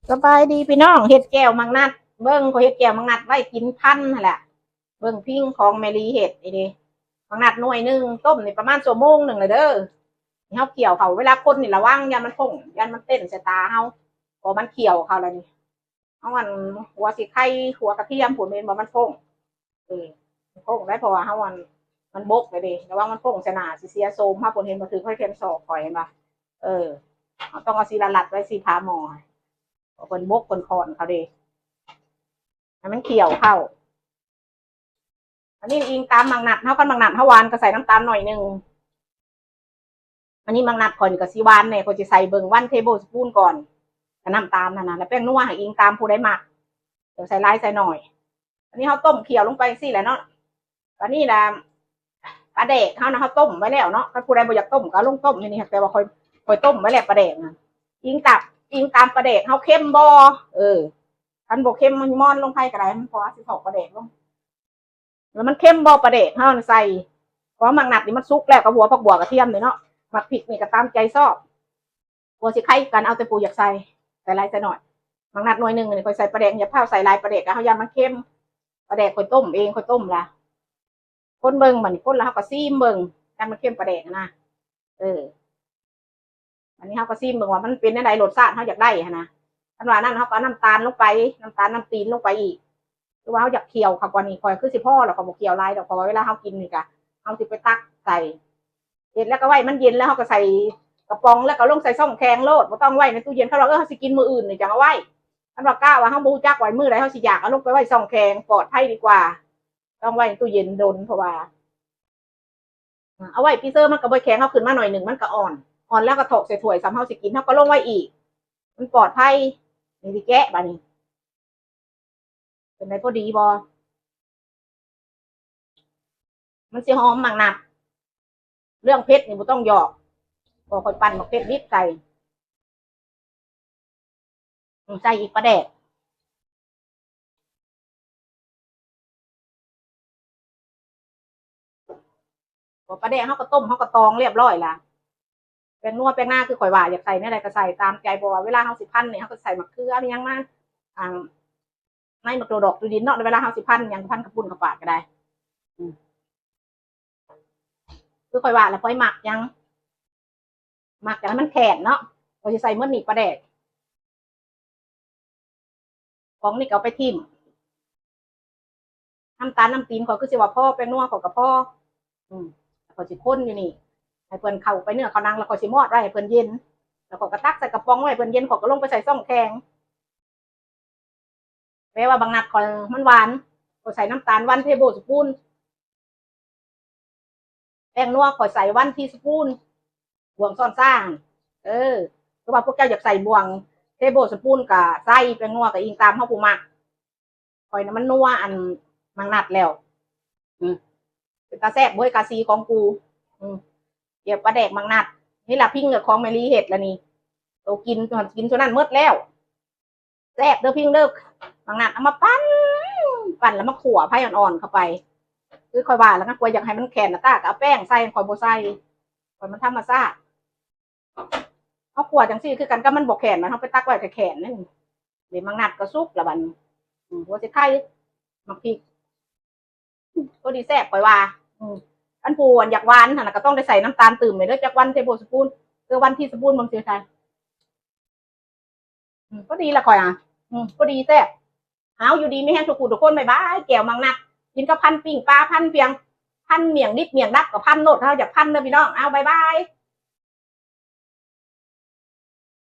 ສະບາຍດີພີ່ນ້ອງ ເຮັດແຈ່ວໝາກນັດ ເບິ່ງ ຂ້ອຍເຮັດແຈ່ວໝາກນັດໄວ້ກິນພັນຫັ້ນແຫຼະ. ເບິ່ງພິງຂອງແມ່ລີເຮັດນີ້ເດ້ ໝາກນັດໜ່ວຍໜຶ່ງ ຕົ້ມນີ້ປະມານຊົ່ວໂມງໜຶ່ງແລ້ວເດີ້. ເຮົາກ່ຽວເຂົ້າ ເວລາຄົນນີ້ລະວັງ ຢ້ານມັນຟົ້ງ ຢ້ານມັນເຕັ້ນໃສ່ຕາເຮົາ ເພາະມັນກ່ຽວເຂົ້າແລ້ວນີ້. ເຮົາອັນ ຫົວສີໄຄ ຫົວກະທຽມພຸ້ນແມ່ນບໍ່ ມັນຟົ້ງ ເອີ ມັນຟົ້ງໄດ໋ ເພາະວ່າເຮົາອັນ ມັນບົກແລ້ວເດ້ ລະວັງມັນຟົ້ງໃສ່ໜ້າ ຊິເສຍໂສມເຮົາ. ພຸ້ນເຫັນບໍ່ ຖືກໄຟແຄນສອກຂ້ອຍ ເຫັນບໍ່ ເອີ ເຮົາຕ້ອງເອົາສີລັດໆໄວ້ ສີຜາໝໍ້ ເພິ່ນບົກເພິ່ນຂ້ອນເຂົາເດ້ ໃຫ້ມັນກ່ຽວເຂົ້າ. ອັນນີ້ອີງຕາມໝາກນັດເຮົາ ຄັນໝາກນັດເຮົາຫວານກໍໃສ່ນ້ຳຕານໜ້ອຍໜຶ່ງ. ອັນນີ້ໝາກນັດຂ້ອຍນີ້ກໍຊິຫວານແດ່ ຂ້ອຍຊິໃສ່ເບິ່ງ one tablespoon ກ່ອນ ກັບນ້ຳຕານຫັ້ນນະ ແລ້ວແປ້ງນົວໃຫ້ອີງຕາມຜູ້ໃດມັກ ຈະໃສ່ຫຼາຍໃສ່ໜ້ອຍ. ອັນນີ້ເຮົາຕົ້ມຂ້ຽວລົງໄປຈັ່ງຊີ້ແຫຼະເນາະ. ອັນນີ້ລະປາແດກເຮົານະ ເຮົາຕົ້ມໄວ້ແລ້ວເນາະ ຄັນຜູ້ໃດບໍ່ຢາກຕົ້ມກໍເອົາລົງຕົ້ມຢູ່ນີ້ ແຕ່ວ່າຂ້ອຍ ຂ້ອຍຕົ້ມໄວ້ແລ້ວປາແດກນະ. ອີງຕາມ ອີງຕາມປາແດກເຮົາເຄັມບໍ່ ເອີ ຄັນບໍ່ເຄັມ ມັນມອນລົງໄປກໍໄດ້ ເພາະວ່າຊິຖອກປາແດກລົງ ແລ້ວມັນເຄັມບໍ່ ປາແດກເຮົາໃສ່. ເພາະວ່າໝາກນັດນີ້ມັນສຸກແລ້ວ ກັບຫົວຜັກບົ່ວກະທຽມນີ້ເນາະ ໝາກພິກນີ້ກໍຕາມໃຈຊອບ ຫົວສີໄຄກັນ ເອົາແຕ່ຜູ້ຢາກໃສ່ ໃສ່ຫຼາຍໃສ່ໜ້ອຍ. ໝາກນັດໜ່ວຍໜຶ່ງນີ້ ຂ້ອຍໃສ່ປາແດກ ຢ່າຟ້າວໃສ່ຫຼາຍ ປາແດກກໍເຮົາຢ້ານມັນເຄັມ. ປາແດກຂ້ອຍຕົ້ມເອງ ຂ້ອຍຕົ້ມລະ ຄົນເບິ່ງ ບາດນີ້ຄົນລະເຮົາກໍຊີມເບິ່ງ ຢ້ານມັນເຄັມປາແດກຫັ້ນນະ ເອີ. ອັນນີ້ເຮົາກໍຊີມເບິ່ງວ່າມັນເປັນແນວໃດ ລົດຊາດເຮົາຢາກໄດ້ຫັ້ນນະ. ຄັນວ່ານັ້ນ ເຮົາກໍເອົານ້ຳຕານລົງໄປ ນ້ຳຕານນ້ຳຕີນລົງໄປອີກ ຄືວ່າເຮົາຢາກຂ້ຽວເຂົ້າກວ່ານີ້ ຂ້ອຍຄືຊິພໍລະ ຂ້ອຍບໍ່ຂ້ຽວຫຼາຍດອກ ເພາະວ່າເວລາເຮົາກິນນີ້ກະ ເຮົາຊິໄປຕັກໃສ່ ເຮັດແລ້ວກໍໄວ້ມັນເຢັນ ແລ້ວເຮົາກໍໃສ່ກະປ໋ອງ ແລ້ວກໍລົງໃສ່ຊ່ອງແຂງໂລດ ບໍ່ຕ້ອງໄວ້ໃນຕູ້ເຢັນ. ຄັນວ່າ ເອີ ເຮົາຊິກິນມື້ອື່ນນີ້ ຈັ່ງເອົາໄວ້. ຄັນວ່າກະວ່າເຮົາບໍ່ຮູ້ຈັກວ່າມື້ໃດເຮົາຊິຢາກ ເອົາລົງໄປໄວ້ຊ່ອງແຂງ ປອດໄພດີກວ່າ ຕ້ອງໄວ້ໃນຕູ້ເຢັນດົນ ເພາະວ່າ ເອົາໄວ້ຟຣີເຊີມັນກໍບໍ່ແຂງ ເຮົາຂຶ້ນມາໜ້ອຍໜຶ່ງມັນກໍອ່ອນ ອ່ອນແລ້ວກໍຖອກໃສ່ຖ້ວຍ ສ່ຳເຮົາຊິກິນເຮົາກໍລົງໄວ້ອີກ ມັນປອດໄພ. ນີ້ຊິແກະບາດນີ້ ເປັນໃດ ພໍດີບໍ່? ມັນຊິຫອມໝາກນັດ ເລື່ອງເຜັດນີ້ບໍ່ຕ້ອງຢອກ ເພາະຂ້ອຍປັ່ນໝາກເຜັດດິບໃສ່. ອືມ ໃສ່ອີກປາແດກ ເພາະປາແດກເຮົາກໍຕົ້ມ ເຮົາກໍຕອງລຽບຮ້ອຍລະ. ແປ້ງນົວແປ້ງນາຄືຂ້ອຍວ່າ ຢາກໃສ່ແນວໃດກໍໃສ່ຕາມໃຈ ເພາະວ່າເວລາເຮົາຊິພັນນີ້ ເຮົາກໍໃສ່ໝາກເຂືອ ມີຫຍັງມາ ອ່າ ໃນໝາກໂຕດອກໂຕດິນເນາະ ເວລາເຮົາຊິພັນຫຍັງ ພັນເຂົ້າປຸ້ນເຂົ້າປາດກໍໄດ້. ອືມ ຄືຂ້ອຍວ່າລະ ຂ້ອຍມັກຫຍັງ ມັກຢາກໃຫ້ມັນແຂງເນາະ ຂ້ອຍຊິໃສ່ໝົດນີ້ປາແດກ ຂອງນີ້ກໍເອົາໄປຖິ້ມ ນ້ຳຕານນ້ຳຕີນຂ້ອຍຄືຊິວ່າພໍ ແປ້ງນົວຂ້ອຍກໍພໍ. ອືມ ຂ້ອຍຊິຄົນຢູ່ນີ້ ໃຫ້ເພິ່ນເຂົ້າໄປເນື້ອເຂົ້າໜັງ ແລ້ວຂ້ອຍຊິມອດໄວ້ໃຫ້ເພິ່ນເຢັນ ແລ້ວຂ້ອຍກໍຕັກໃສ່ກະປ໋ອງໄວ້ໃຫ້ເພິ່ນເຢັນ ຂ້ອຍກໍລົງໄປໃສ່ຊ່ອງແຂງ. ແປວ່າບັກນັດຂ້ອຍມັນຫວານ ຂ້ອຍໃສ່ນ້ຳຕານ one tablespoon ແປ້ງນົວຂ້ອຍໃສ່ one teaspoon ບ່ວງຊ້ອນຊ້າງ. ເອີ ຄືວ່າພວກເຈົ້າຢາກໃສ່ບ່ວງ tablespoon ກໍໃສ່ ແປ້ງນົວກໍອີງຕາມເຮົາຜູ້ມັກ. ຂ້ອຍນະມັນນົວອັນໝາກນັດແລ້ວ. ອືມ ເປັນຕາແຊບເວີຍ ກາຊີຂອງກູ. ອືມ ແຈ່ວປາແດກໝາກນັດ ນີ້ລະພິງຂອງແມ່ລີເຮັດລະນີ້ ໂຕກິນ ກິນສ່ວນນັ້ນໝົດແລ້ວ. ແຊບເດີ້ພິງເດີ້ ໝາກນັດເອົາມາປັ່ນ ປັ່ນແລ້ວມາຂົ້ວໄຟອ່ອນໆເຂົ້າໄປ ຄືຂ້ອຍວ່າລະ ຄັນຂ້ອຍຢາກໃຫ້ມັນແຂງນະ ຕາກໍເອົາແປ້ງໃສ່ ຂ້ອຍບໍ່ໃສ່ ຂ້ອຍມັນທຳມະຊາດ. ເຮົາຂົ້ວຈັ່ງຊີ້ຄືກັນກັບມັນບໍ່ແຂງ ມັນເຮົາໄປຕັກໄວ້ກໍແຂງນັ້ນ. ເດ ໝາກນັດກໍສຸກລະບັດນີ້ ອືມ ຫົວຊິໄຄ ໝາກພິກ ພໍດີແຊບຂ້ອຍວ່າ. ອືມ ຄັນຜູ້ອັນຢາກຫວານຫັ້ນນະ ກໍຕ້ອງໄດ້ໃສ່ນ້ຳຕານຕື່ມແດ່ເດີ້ ຈັກ one tablespoon ຫຼື one teaspoon ບາງທີໃສ່. ອືມ ພໍດີລະຂ້ອຍອະ ອືມ ພໍດີແຊບ. ເອົາ ຢູ່ດີມີແຮງທຸກຜູ້ທຸກຄົນ ບາຍບາຍ. ແຈ່ວໝາກນັດ ກິນກັບພັນປີ້ງປາ ພັນພຽງ ພັນໝ້ຽງດິບໝ້ຽງດັບກໍພັນໂລດ ເຮົາຢາກພັນເດີ້ພີ່ນ້ອງ. ເອົາ ບາຍບາຍ.